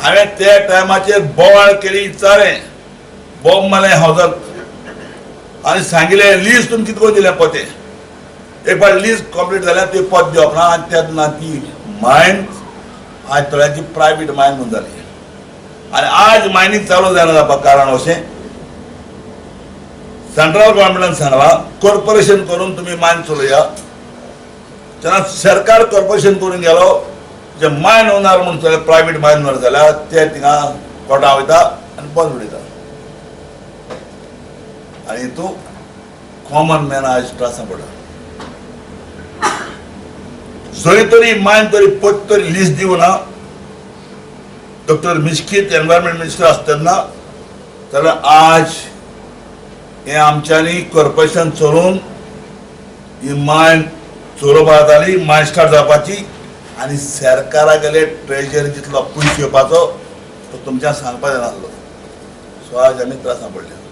हांवें त्या टायमाचेर बोवाळ केली, विचारलें, बॉम्ब मारलें हावजात आनी सांगिल्लें, लीज तुमी कितें करून दिलें पोतें. एक फावट लीज कंप्लीट जाल्यार ते पद दिवप ना. आनी तेन्ना ती मायन आज थोड्यांची प्रायवेट मायन म्हणून जाली आनी आज मायनींग चालू जायना जावपाक कारण अशें, सेंट्रल गव्हर्मेंटान सांगलां, कॉर्पोरेशन करून तुमी मायन चलोया. तेन्ना सरकार कॉर्पोरेशन करून गेलो. जे मायन ओनर म्हूण चले, प्रायवेट मायन ओनर जाल्यार ते थिंगा कोर्टां वयता आनी बंद उडयता आनी हितू कॉमन मॅन आज त्रासां पडटा. जंय तरी मायन तरी पत तरी लीज दिवना डॉक्टर मिस्कीत एनवायरमेंट मिनिस्टर आसता तेन्ना, जाल्यार आज हें आमच्यांनी कॉर्पोरेशन चलोवन ही मायन चलोवपा जाताली, मायन स्टार्ट जावपाची आनी सरकारा गेले ट्रेजरी जितलो पयशे येवपाचो तो तुमच्यान सांगपा जायनासलो. सो आज आमी त्रासां पडल्या.